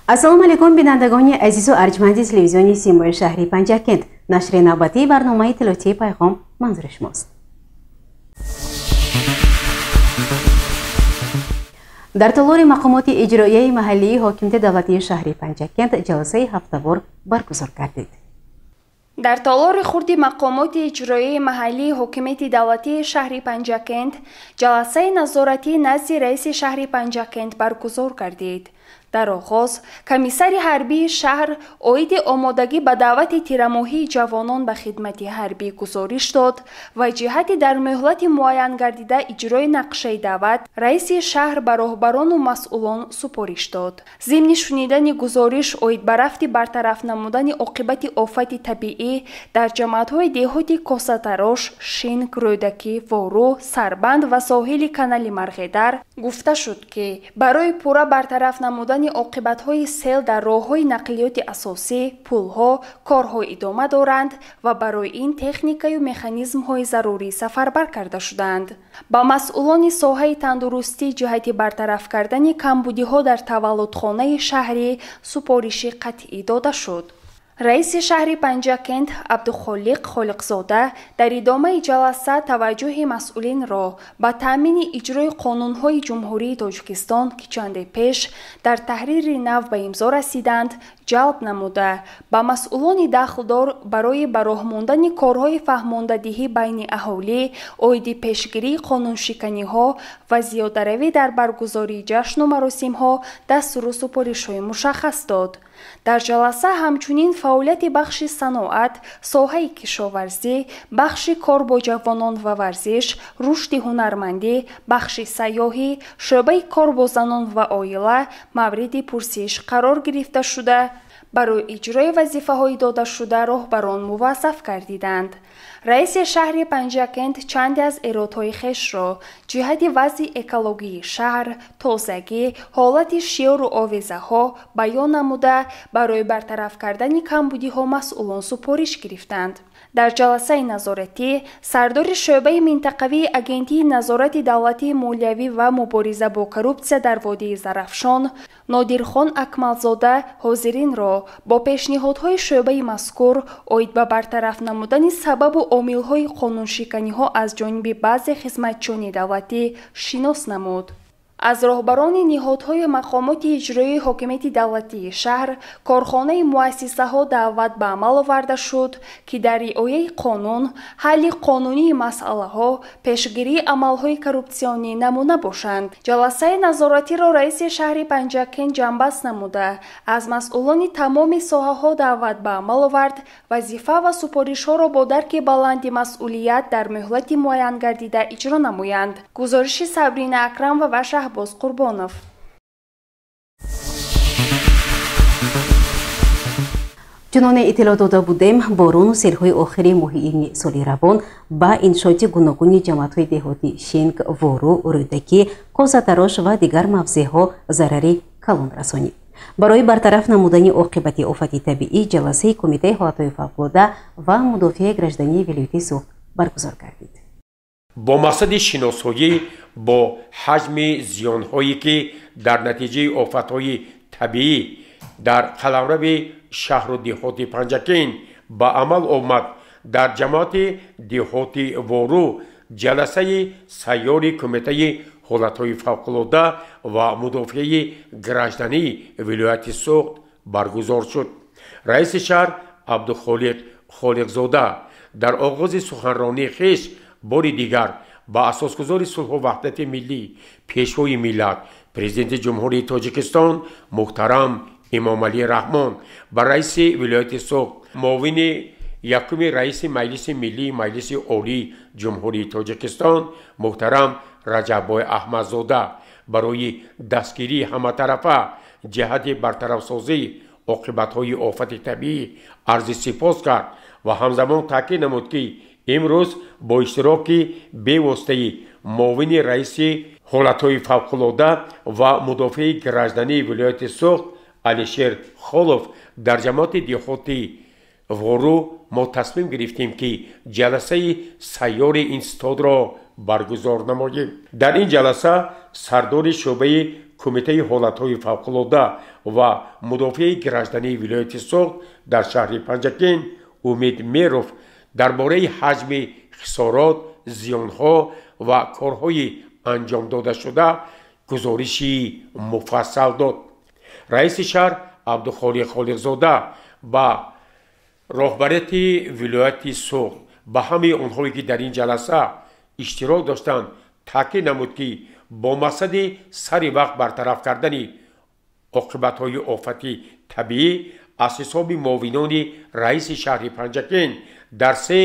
Ассалому алайкум, бинандагони азизу арҷманди телевизиони Симои шаҳри Панҷакент. Нашри навбатии барномаи иттилоотии Пайғом манзури шумост. Дар толори мақомоти иҷроияи маҳаллии ҳокимияти давлатии шаҳри Панҷакент ҷаласаи ҳафтавор баргузор гардид. Дар толори хурди мақомоти иҷроияи маҳаллии ҳокимияти давлатии шаҳри Панҷакент ҷаласаи назоратӣ назди раиси шаҳри Панҷакент баргузор гардид. Дар оғоз комиссари ҳарбии шаҳр оиди омодагӣ ба даъвати тирамоҳии ҷавонон ба хидмати ҳарбӣ гузориш дод ва ҷиҳати дар муҳлати муайянгардида иҷрои нақшаи даъват раиси шаҳр ба роҳбарону масъулон супориш дод. Зимни шунидани гузориш оид ба рафти бартараф намудани оқибати офати табиӣ дар ҷамоатҳои деҳоти Косатарош, Шинк, Рӯдакӣ, Вору, Сарбанд ва соҳили канали Марғедар гуфта шуд, ки барои пурра бартараф намудани оқибатҳои сел дар роҳҳои нақлиёти асосӣ, пулҳо, корҳо идома доранд ва барои ин техникаю механизмҳои зарурӣ сафарбар карда шуданд. Ба масъулони соҳаи тандурустӣ ҷиҳати бартараф кардани камбудиҳо дар таваллудхонаи шаҳрӣ супориши қатъӣ дода шуд. Раиси шаҳри Панҷакент Абдухолиқ Холиқзода дар идомаи ҷаласа таваҷҷӯҳи масъулинро ба таъмини иҷрои қонунҳои Ҷумҳурии Тоҷикистон, ки чанде пеш дар таҳрири нав ба имзо расиданд, ҷалб намуда, ба масъулони дахлдор барои ба роҳ мондани корҳои фаҳмондадиҳӣ байни аҳолӣ оиди пешгирии қонуншиканиҳо ва зиёдаравӣ дар баргузории ҷашну маросимҳо дастуру супоришҳои мушаххас дод. Дар ҷаласа ҳамчунин фаъолияти бахши саноат, соҳаи кишоварзӣ, бахши кор бо ҷавонон ва варзиш, рушди ҳунармандӣ, бахши сайёҳӣ, шӯъбаи кор бо занон ва оила мавриди пурсиш қарор гирифта шуда, барои иҷрои вазифаҳои додашуда роҳбарон муваззаф гардиданд. Раиси шаҳри Панҷакент чанде аз эродҳои хешро ҷиҳати вазъи экологии шаҳр, тозагӣ, ҳолати шиёру овезаҳо баён намуда, барои бартараф кардани камбудиҳо масъулон супориш гирифтанд. Дар ҷаласаи назоратӣ сардори шӯъбаи минтақавии Агентии назорати давлатии молиявӣ ва мубориза бо коррупсия дар водии Зарафшон Нодирхон Акмалзода ҳозиринро бо пешниҳодҳои шӯъбаи мазкур оид ба бартараф намудани сабабу омилҳои қонуншиканиҳо аз ҷониби баъзе хизматчиёни давлатӣ шинос намуд. Аз роҳбарони ниҳодҳои мақомоти иҷроии ҳокимияти давлатии шаҳр, корхонаи муассисаҳо даъват ба амал оварда шуд, ки дар риояи қонун, ҳалли қонунии масъалаҳо, пешгирии амалҳои коррупсионӣ намуна бошанд. Ҷаласаи назоратиро раиси шаҳри Панҷакент ҷамъбаст намуда, аз масъулони тамоми соҳаҳо даъват ба амал овард, вазифа ва супоришҳоро бо дарки баланди масъулият дар муҳлати муайянгардида иҷро намоянд. Гузориши Сабрина Акрамова ва Шаҳбоз Қурбонов. Чуноне иттилоъ дода будем, борону селҳои охири моҳи июни соли равон ба иншооти гуногуни ҷамоатҳои деҳоти Шинк, Вору, Рӯдакӣ, Косатарош ва дигар мавзеъҳо зарари калон расонид. Барои бартараф намудани оқибати офати табиӣ ҷаласаи Кумитаи ҳолатҳои фавқулода ва мудофиаи граждании вилояти Суғд баргузор гардид. Бо мақсади шиносоӣ бо ҳаҷми зиёнҳое ки дар натиҷаи офатҳои табиӣ дар қаламрави шаҳру деҳоти Панҷакент ба амал омад, дар ҷамоати деҳоти Вору ҷаласаи сайёри Кумитаи ҳолатҳои фавқулода ва мудофиаи граждании вилояти Суғд баргузор шуд. Раиси шаҳр Абдухолиқ Холиқзода дар оғози суханронии хеш бори дигар ба асосгузори сулҳу ваҳдати миллӣ, пешвои миллат, президенти Ҷумҳурии Тоҷикистон муҳтарам Эмомалӣ Раҳмон, ба раиси вилояти Суғд, муовини якуми раиси Маҷлиси миллии Маҷлиси Олии Ҷумҳурии Тоҷикистон муҳтарам Раҷаббой Аҳмадзода барои дастгирии ҳаматарафа ҷиҳати бартарафсозии оқибатҳои офати табиӣ арзи сипос кард ва ҳамзамон таъкид намуд, ки имрӯз бо иштироки бевоситаи муовини раиси ҳолатҳои фавқулода ва мудофиаи граждании вилояти Суғд Алишер Холов дар ҷамоати деҳоти Вору мо тасмим гирифтем, ки ҷаласаи сайёри ин стодро баргузор намоем. Дар ин ҷаласа сардори шӯъбаи Кумитаи ҳолатҳои фавқулода ва мудофиаи граждании вилояти Суғд дар шаҳри Панҷакент Умид Меров дар бораи ҳаҷми хисорот, зиёнҳо ва корҳои анҷомдодашуда гузориши муфассал дод. Раиси шаҳр Абдухолиқ Холиқзода ба роҳбарияти вилояти Суғд, ба ҳамаи онҳое ки дар ин ҷаласа иштирок доштанд, таъкид намуд, ки бо мақсади сари вақт бартараф кардани оқибатҳои офати табиӣ аз ҳисоби муовинони раиси шаҳри Панҷакент дар се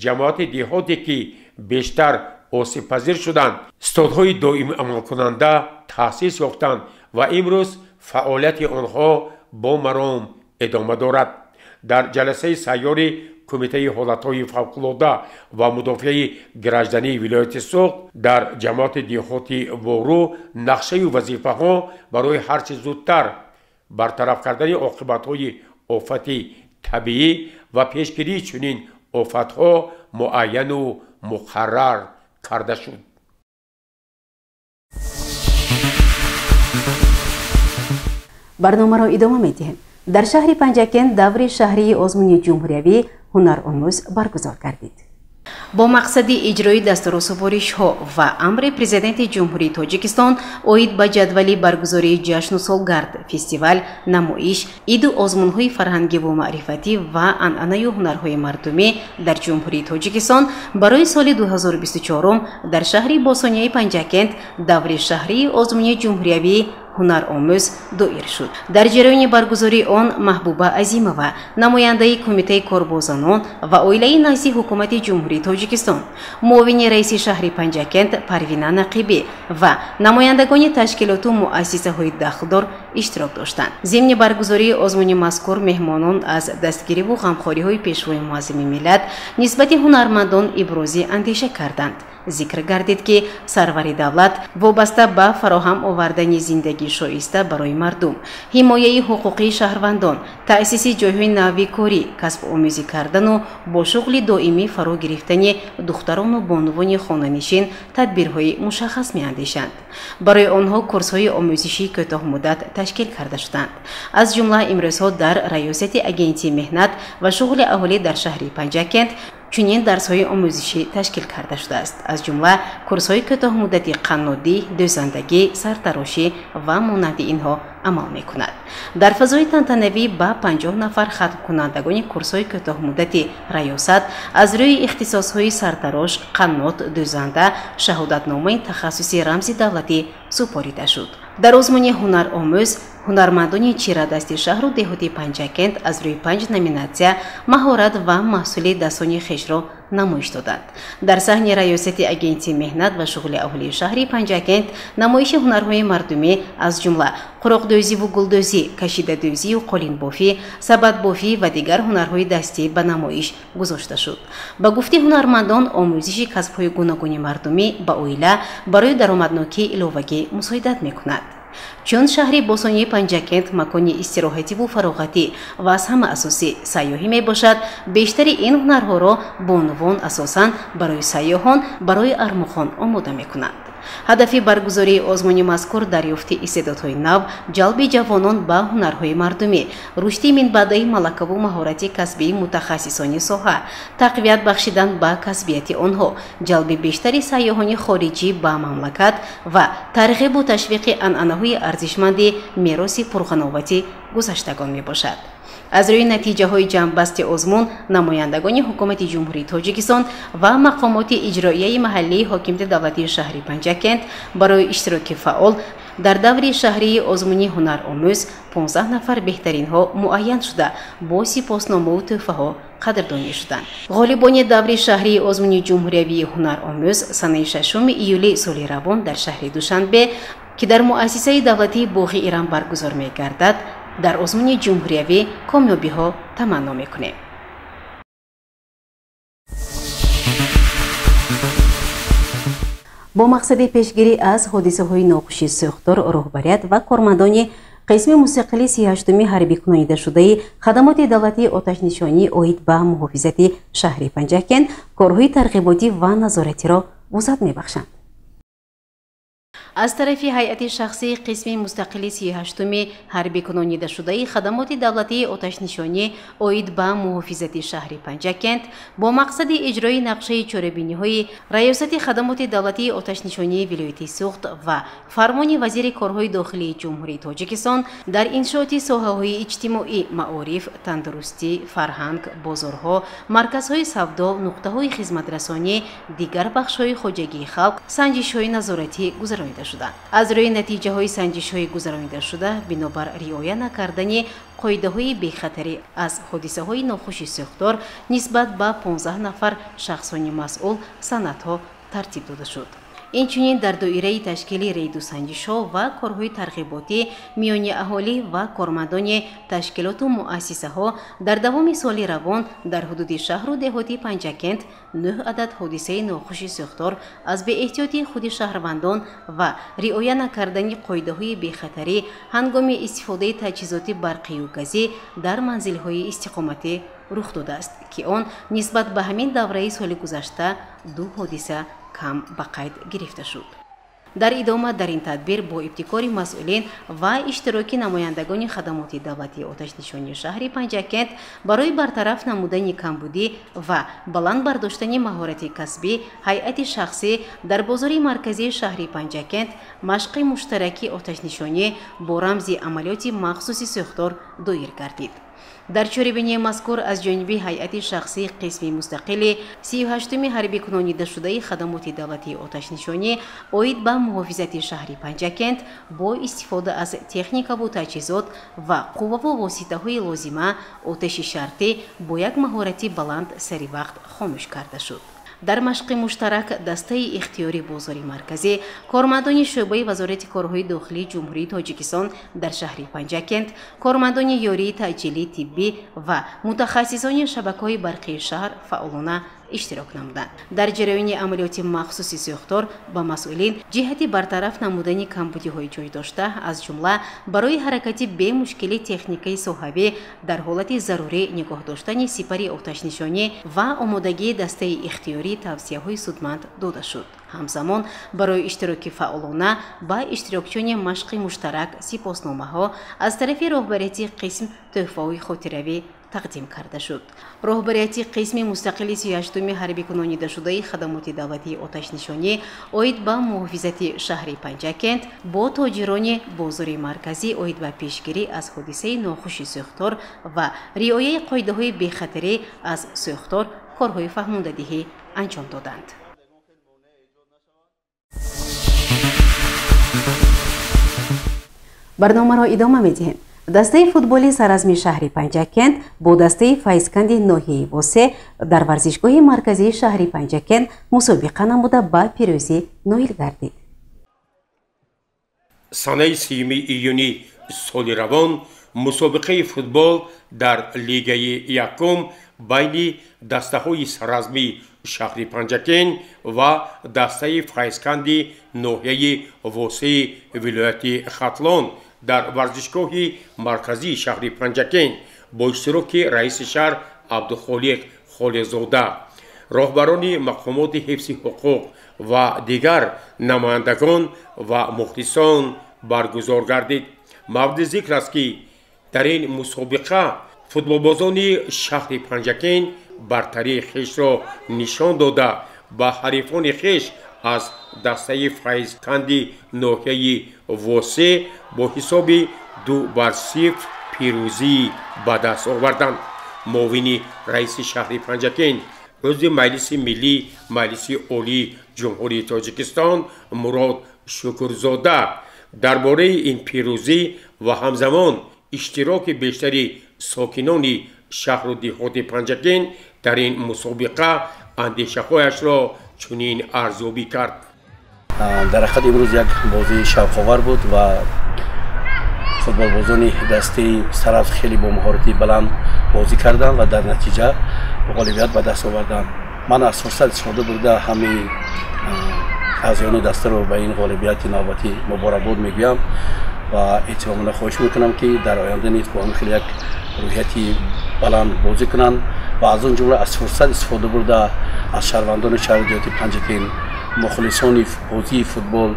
ҷамоати деҳоте ки бештар осебпазир шуданд, стодҳои доимӣ амалкунанда таъсис ёфтанд ва имрӯз фаъолияти онҳо бо маром идома дорад. Дар ҷаласаи сайёри Кумитаи ҳолатҳои фавқулода ва мудофиаи граждании вилояти Суғд дар ҷамоати деҳоти Вору нақшаю вазифаҳо барои ҳарчи зудтар бартараф кардани оқибатҳои офати табиӣ ва пешгирии чунин офатҳо муайяну муқаррар карда шуд. Барномаро идома медиҳем. Дар шаҳри Панҷакент даври шаҳрии озмуни ҷумҳуриявӣ ҳунаромӯз баргузор гардид. Бо мақсади иҷрои дастуру супоришҳо ва амри Президенти Ҷумҳурии Тоҷикистон оид ба ҷадвали баргузории ҷашну солгард, фестивал, намоиш, иду озмунҳои фарҳангиву маърифатӣ ва анъанаю ҳунарҳои мардумӣ дар Ҷумҳурии Тоҷикистон барои соли 2024 дар шаҳри Босонияи Панҷакент даври шаҳрии озмуни ҷумҳуриявии ҳунаромӯз доир шуд. Дар ҷараёни баргузории он Маҳбуба Азимова, намояндаи Кумитаи кор бо занон ва оилаи назди Ҳукумати Ҷумҳурии Тоҷикистон, муовини раиси шаҳри Панҷакент Парвина Нақибӣ ва намояндагони ташкилоту муассисаҳои дахлдор иштирок доштанд. Зимни баргузории озмуни мазкур меҳмонон аз дастгириву ғамхориҳои Пешвои муаззами миллат нисбати ҳунармандон ибрози андеша карданд. Зикр гардид, ки сарвари давлат вобаста ба фароҳам овардани зиндагии шоиста барои мардум, ҳимояи ҳуқуқии шаҳрвандон, таъсиси ҷойҳои нави корӣ, касбомӯзӣ кардану бо шуғли доимӣ фаро гирифтани духтарону бонувони хонанишин тадбирҳои мушаххас меандешанд. Барои онҳо курсҳои омӯзишии кӯтоҳмуддат ташкил карда шуданд. Аз ҷумла имрӯзҳо дар Раёсати Агентии меҳнат ва шуғли аҳолӣ дар шаҳри Панҷакент чунин дарсҳои омӯзишӣ ташкил карда шудааст. Аз ҷумла курсҳои кӯтоҳмуддати қаннодӣ, дӯзандагӣ, сартарошӣ ва монанди инҳо амал мекунад. Дар фазои тантанавӣ ба 50 нафар хатмкунандагони курсҳои кӯтоҳмуддати раёсат аз рӯи ихтисосҳои сартарош, қаннод, дӯзанда шаҳодатномаи тахассуси рамзи давлатӣ супорида шуд. Дар озмуни ҳунаромӯз ҳунармандони чирадасти шаҳру деҳоти Панҷакент аз рӯи 5 номинатсия маҳорат ва маҳсули дастони хешро намоиш доданд. Дар саҳни Раёсати Агентии меҳнат ва шуғли аҳолии шаҳри Панҷакент намоиши ҳунарҳои мардумӣ аз ҷумла қуроқдӯзиву гулдӯзӣ, кашидадӯзию қолинбофӣ, сабадбофӣ ва дигар ҳунарҳои дастӣ ба намоиш гузошта шуд. Ба гуфти ҳунармандон, омӯзиши касбҳои гуногуни мардумӣ ба оила барои даромаднокии иловагӣ мусоидат мекунад. Чун шаҳри Босонии Панҷакент макони истироҳативу фароғатӣ ва аз ҳама асосӣ сайёҳӣ мебошад, бештари ин ҳунарҳоро бонувон асосан барои сайёҳон, барои армуғон омода мекунанд. Ҳадафи баргузории озмуни мазкур дарёфти истеъдодҳои нав, ҷалби ҷавонон ба ҳунарҳои мардумӣ, рушди минбаъдаи малакаву маҳорати касбии мутахассисони соҳа, тақвият бахшидан ба касбияти онҳо, ҷалби бештари сайёҳони хориҷӣ ба мамлакат ва тарғибу ташвиқи анъанаҳои арзишманди мероси пурғановати гузаштагон мебошад. Аз рӯи натиҷаҳои ҷамъбасти озмун намояндагони Ҳукумати Ҷумҳурии Тоҷикистон ва мақомоти иҷроияи маҳаллии ҳокимияти давлатии шаҳри Панҷакент барои иштироки фаъол дар даври шаҳрии озмуни ҳунаромӯз 15 нафар беҳтаринҳо муайян шуда, бо сипосномаву тӯҳфаҳо қадрдонӣ шуданд. Ғолибони даври шаҳрии озмуни ҷумҳуриявии ҳунаромӯз санаи 6 июли соли равон дар шаҳри Душанбе, ки дар муассисаи давлатии Боғи Ирам баргузор мегардад, дар озмуни ҷумҳуриявӣ комёбиҳо таманно мекунем. Бо мақсади пешгирӣ аз ҳодисаҳои нохуши сӯхтор, роҳбарият ва кормандони қисми мустақили 38-уми ҳарбӣ кунонидашудаи хадамоти давлатии оташнишонӣ оид ба муҳофизати шаҳри Панҷакент корҳои тарғиботӣ ва назоратиро вусъат мебахшанд. Аз тарафи ҳайати шахсии қисми мустақили 38-уми ҳарбӣ кунонидашудаи хадамоти давлатии оташнишонӣ оид ба муҳофизати шаҳри Панҷакент бо мақсади иҷрои нақшаи чорабиниҳои Раёсати хадамоти давлатии оташнишонии вилояти Суғд ва фармони вазири корҳои дохилии Ҷумҳурии Тоҷикистон дар иншооти соҳаҳои иҷтимоӣ, маориф, тандурустӣ, фарҳанг, бозорҳо, марказҳои савдо, нуқтаҳои хизматрасонӣ, дигар бахшҳои хоҷагии халқ санҷишҳои назоратӣ гузаронида шуданд. Аз рӯи натиҷаҳои санҷишҳои гузаронидашуда, бинобар риоя накардани қоидаҳои бехатарӣ аз ҳодисаҳои нохуши сӯхтор нисбат ба 15 нафар шахсони масъул санадҳо тартиб дода шуд. Инчунин дар доираи ташкили рейду санҷишҳо ва корҳои тарғиботӣ миёни аҳолӣ ва кормандони ташкилоту муассисаҳо дар давоми соли равон дар ҳудуди шаҳру деҳоти Панҷакент 9 адад ҳодисаи нохуши сӯхтор аз беэҳтиётии худи шаҳрвандон ва риоя накардани қоидаҳои бехатарӣ ҳангоми истифодаи таҷҳизоти барқию газӣ дар манзилҳои истиқоматӣ рух додааст, ки он нисбат ба ҳамин давраи соли гузашта 2 ҳодиса кам ба қайд гирифта шуд. Дар идома дар ин тадбир бо ибтикори масъулин ва иштироки намояндагони хадамоти давлатии оташнишонии шаҳри Панҷакент барои бартараф намудани камбудӣ ва баланд бардоштани маҳорати касбӣ ҳайати шахсӣ дар бозори марказии шаҳри Панҷакент машқи муштараки оташнишонӣ бо рамзи амалиёти махсуси сӯхтор доир гардид. Дар чорабинии мазкур аз ҷониби ҳайати шахсии қисми мустақили 38-уми ҳарбӣ кунонидашудаи хадамоти давлатии оташнишонӣ оид ба муҳофизати шаҳри Панҷакент бо истифода аз техникаву таҷҳизот ва қувваву воситаҳои лозима оташи шартӣ бо як маҳорати баланд сари вақт хомӯш карда шуд. Дар машқи муштарак дастаи ихтиёри бозори марказӣ, кормандони шӯъбаи Вазорати корҳои дохилии Ҷумҳурии Тоҷикистон дар шаҳри Панҷакент, кормандони ёрии таъҷилии тиббӣ ва мутахассисони шабакаҳои барқии шаҳр фаъолона иштирок намуданд. Дар ҷараёни амалиёти махсуси сӯхтор ба масъулин ҷиҳати бартараф намудани камбудиҳои ҷой дошта, аз ҷумла барои ҳаракати бемушкили техникаи соҳавӣ дар ҳолати зарурӣ нигоҳ доштани сипари оташнишонӣ ва омодагии дастаи ихтиёрӣ тавсияҳои судманд дода шуд. Ҳамзамон барои иштироки фаъолона ба иштирокчиёни машқи муштарак сипосномаҳо аз тарафи роҳбарияти қисм тӯҳфаҳои хотиравӣ тақдим карда шуд. Роҳбарияти қисми мустақили 38-уми ҳарбӣ кунонидашудаи хадамоти давлатии оташнишонӣ оид ба муҳофизати шаҳри Панҷакент бо тоҷирони бозори марказӣ оид ба пешгирӣ аз ҳодисаи нохуши сӯхтор ва риояи қоидаҳои бехатарӣ аз сӯхтор корҳои фаҳмондадиҳӣ анҷом доданд. Барномаро идома медиҳем. Дастаи футболи саразми шаҳри Панҷакент бо дастаи Файзканди ноҳияи Восе дар варзишгоҳи марказии шаҳри Панҷакент мусобиқа намуда ба пирӯзӣ ноил гардид. Санаи 30 июни соли равон мусобиқаи футбол дар лигаи якум байни дастаҳои саразми шаҳри Панҷакент ва дастаи Файзканди ноҳияи Восеи вилояти Хатлон дар варзишгоҳи марказии шаҳри Панҷакент бо иштироки раиси шаҳр Абдухолиқ Холиқзода, роҳбарони мақомоти ҳифзи ҳуқуқ ва дигар намояндагон ва мухлисон баргузор гардид. Мавриди зикр аст, ки дар ин мусобиқа футболбозони шаҳри Панҷакент бартарии хешро нишон дода ба ҳарифони хеш аз дастаи Файзканди ноҳияи Восе бо ҳисоби 2-0 пирӯзӣ ба даст оварданд. Муовини раиси шаҳри Панҷакент, узви Маҷлиси Миллӣ Маҷлиси Олии Ҷумҳурии Тоҷикистон Мурод Шукурзода дар бораи ин пирӯзӣ ва ҳамзамон иштироки бештари сокинони шаҳру деҳоти Панҷакент дар ин мусобиқа андешаҳояшро чунин арзёбӣ кард. Дар ҳақиқат имрӯз як бозии шавқовар буд ва футболбозони дастаи Саразм хеле бо маҳорати баланд бозӣ карданд ва дар натиҷа ғолибият ба даст оварданд. Ман аз фурсат истифода бурда ҳамаи аъзоёни дастаро ба ин ғолибияти навбатӣ муборакбод мегӯям ва эҳтиромона хоҳиш мекунам, ки дар оянда низ бо ҳамин хеле як рӯҳияти баланд бозӣ кунанд ва аз он ҷумла аз фурсат истифода бурда аз шаҳрвандони шаҳри деҳоти Панҷакент, мухлисони бозии футбол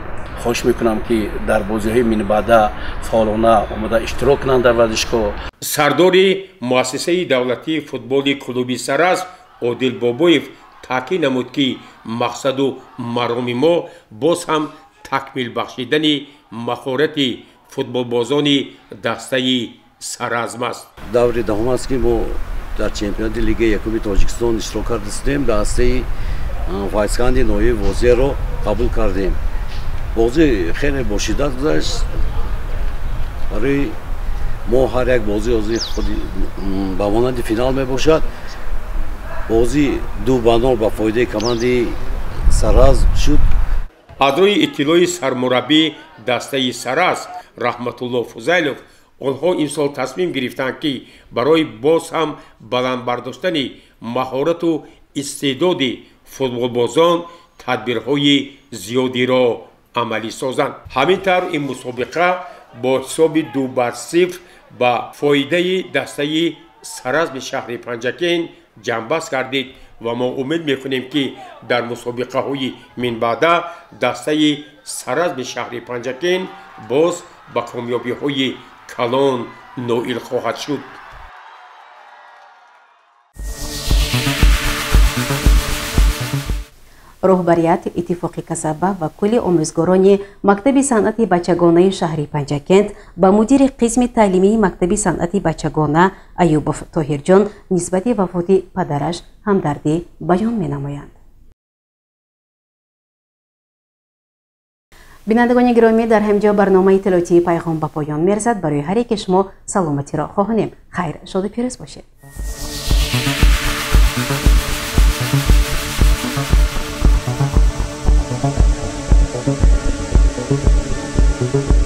Хоҳиш мекунам, ки дар бозиҳои минбаъда фаъолона омода иштирок кунанд дар варзишгоҳ. Сардори муассисаи давлатии футболи клуби Саразм Одил Бобоев таъкид намуд, ки мақсаду мароми мо боз ҳам такмил бахшидани маҳорати футболбозони дастаи Саразм аст. Даври даҳум аст, ки мо дар чемпионати лигаи якуми Тоҷикистон иштирок кардастем. Дастаи Файзканди ноҳияи Возеҳро қабул кардем. Бозӣ хеле бо шиддат гузашт. Барои мо ҳар як бозӣ ҳозир худи ба монанди финал мебошад. Бозӣ 2-0 ба фоидаи командаи Саразм шуд. Аз рӯи иттилои сармураббии дастаи Саразм Раҳматулло Фузайлов, онҳо имсол тасмим гирифтанд, ки барои боз ҳам баланд бардоштани маҳорату истеъдоди футболбозон тадбирҳои зиёдиро амалӣ созанд. Ҳамин тавр, ин мусобиқа бо ҳисоби 2-0 ба фоидаи дастаи Саразми шаҳри Панҷакент ҷамъбаст гардид ва мо умед мекунем, ки дар мусобиқаҳои минбаъда дастаи Саразми шаҳри Панҷакент боз ба комёбиҳои калон ноил хоҳад шуд. Роҳбарият, иттифоқи касаба ва кулли омӯзгорони мактаби санъати бачагонаи шаҳри Панҷакент ба мудири қисми таълимии мактаби санъати бачагона Аюбов Тоҳирҷон нисбати вафоти падараш ҳамдардӣ баён менамоянд. Бинандагони гиромӣ, дар ҳамин ҷо барномаи иттилоотии Пайғом ба поён мерасад. Барои ҳар яке шумо саломатиро хоҳонем. Хайр, шоду пирӯз бошед. Thank you.